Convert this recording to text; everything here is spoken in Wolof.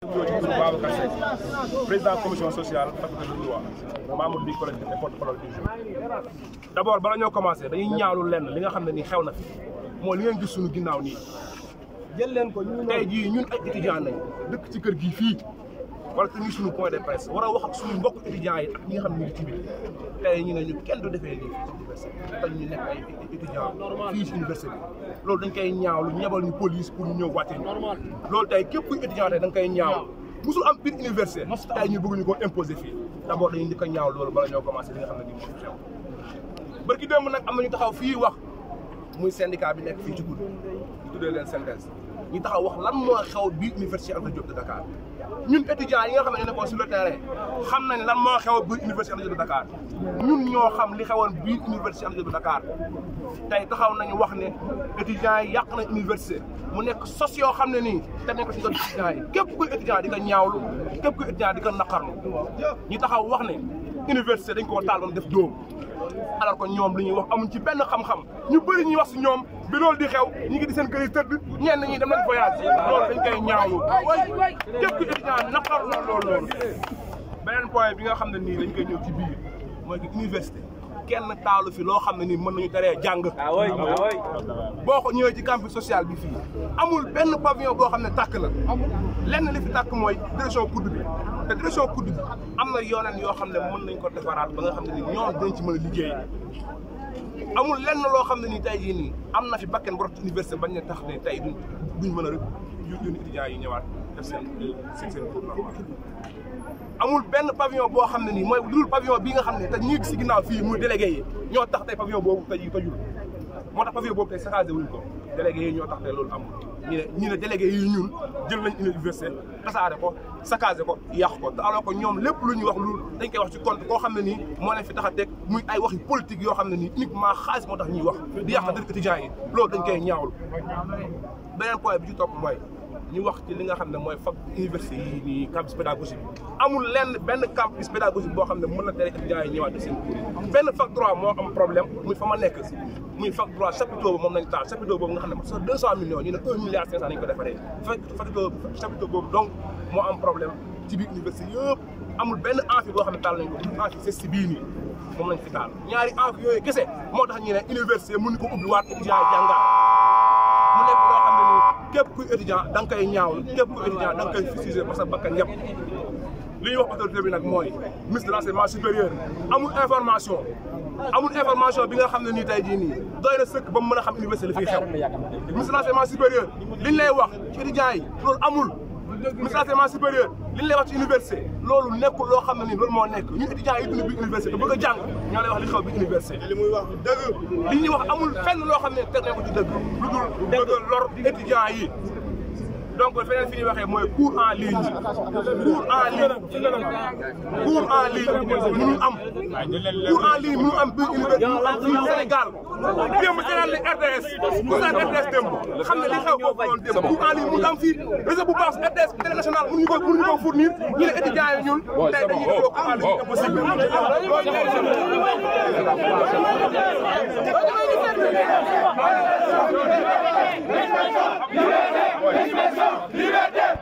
Babacar Seck, président commission sociale faculté de droit membre du collectif et porte-parole du jour. D'abord bala ñoo commencé dañuy ñaawlu lenn li nga xam ne ni xew na fi mooy li ngeen gis suñu ginnaaw nii. jël leen ko tey jii ñun ay étudiants nañ dëkk ci kër gii fii wala te ni suñu point de presse war a wax ak suñu mbokk étudiants yi ak ñi nga xam ne ñu ngi ci biir tey ñu ne ñu kenn du defee lii ci université te ñu nekk ay étudiants fii ci université bi loolu dañ koy ñaawlu ñebal ñu police pour ñu ñëw wàccee ñu loolu tey képp kuy étudiant tey da nga koy ñaaw musul am biir université tey ñu bëgg ñu ko imposer fii d'abord dañuy njëkk a ñaaw loolu bala ñoo commencé li nga xam ne nii moo fi xew barki démb nag am na ñu taxaw fii wax muy syndicat bi nekk fii ci guddi ñu tuddee leen synthèse ñu taxaw wax lan moo xew biir université Anta Diop de Dakar ñun étudiants yi nga xam ne nekkoon sur le terrain xam nañ lan moo xew biir université Anta Diop de Dakar ñun ñoo xam li xewoon biir université Anta Diop de Dakar tey taxaw nañu wax ne étudiants yi yàq nañ université mu nekk sos yoo xam ne nii te nekk ci doon étudiants yi képp kuy étudiant di ko ñaawlu képp kuy étudiant di ko naqarlu ñu taxaw wax ne université dañ koo taal ba mu def dóom alors que ñoom li ñuy wax amuñ ci benn xam-xam ñu bëri ñuy wax si ñoom bi loolu di xew ñi ngi di seen kër yi tëdd ñenn ñi dem nañ voyage loolu dañ koy ñaawlu képp kuy étudiant naqarlu na loolu beneen point bi nga xam ne nii dañ koy ñëw ci biir mooy que université kenn taalu fi loo xam ne nii mën nañu teree jàng boo ko ñëwee ci campus social bi fii amul benn pavillon boo xam ne tàkk na lenn li fi tàkk mooy direction kudd bi te direction kudd bi am na yooneen yoo xam ne mën nañ ko defaraat ba nga xam ne nii ñoom dañ ci mën a liggéey amul lenn loo xam ne nii tey jii nii am na fi bakken bu rot ci université bañ ne tax ne tey duñ mën a rek yónni étudiants yi ñëwaat def seen cours normal amul benn pavillon boo xam ne nii mooy dul pavillon bii nga xam ne te ñi si ginnaaw fii muy délégué yi ñoo tax tey pavillon boobu tey jii tojul moo tax pavillon boobu tey saccagé wuñ ko délégué yi ñoo tax tey loolu amul ñi ne délégué yi ñun jël nañ université tasaare ko saccagé ko yàq ko te alors que ñoom lépp lu ñuy wax lu dañ koy wax ci compte koo xam ne nii moo leen fi tax a teg muy ay waxi politique yoo xam ne nii uniquement xaalis moo tax ñuy wax di yàq dëkk étudiants yi loolu dañ koy ñaawlu beneen point bi ci topp mooy ñu wax ci li nga xam ne mooy fac université yi nii campus pédagogique amul lenn benn campus pédagogique boo xam ne mën na tere étudiants yi ñëwaat de seen cours benn fac droit moo am problème muy fa ma nekk muy fac droit chapiteau boobu moom nañ taal chapiteau boobu nga xam ne sax 200 millions ñu ne 1 milliard 500 nañ ko defaree chapiteau boobu donc moo am problème ci biir université yëpp amul benn amphi boo xam ne taal nañ ko amphi c'est si bii nii moom lañ fi taal ñaari amphi yooyu kese moo tax ñu ne université mënuñu ko ubbi waat étudiants yi jàngaat mu nekk loo xam ne nii képp kuy étudiant da nga koy ñaawlu képp kuy étudiant da nga koy fustiger parce que bakkan ñëpp li ñuy wax autorité bi nag mooy ministre de l'enseignement supérieur amul information bi nga xam ne nii tey jii nii doy na sëkk ba mu mën a xam université li fiy xew ministre de l'enseignement supérieur liñ lay wax ci étudiants yi loolu amul ministre de l'enseignement supérieur liñ lay wax ci université loolu nekkul loo xam ne nii loolu moo nekk ñun étudiants yi dund bi université bëgg a jàng ñoo lay wax li xew bi université li muy wax dëgg li ñuy wax amul fenn loo xam ne teg nañ ko ci dëgg lu dul bëgg a lor étudiants yi donc feneen fi ñuy waxee mooy cours en ligne mënul am biir université fii Sénégal démb seetaan li RTS ku seetaan RTS démb xam ne li xew foofu noonu démb cours en ligne mënul am fii réseau bu baax RTS télé national mënuñu ko fournir ñu ne étudiants yi ñun tey dañuy def cours en ligne impossible liberté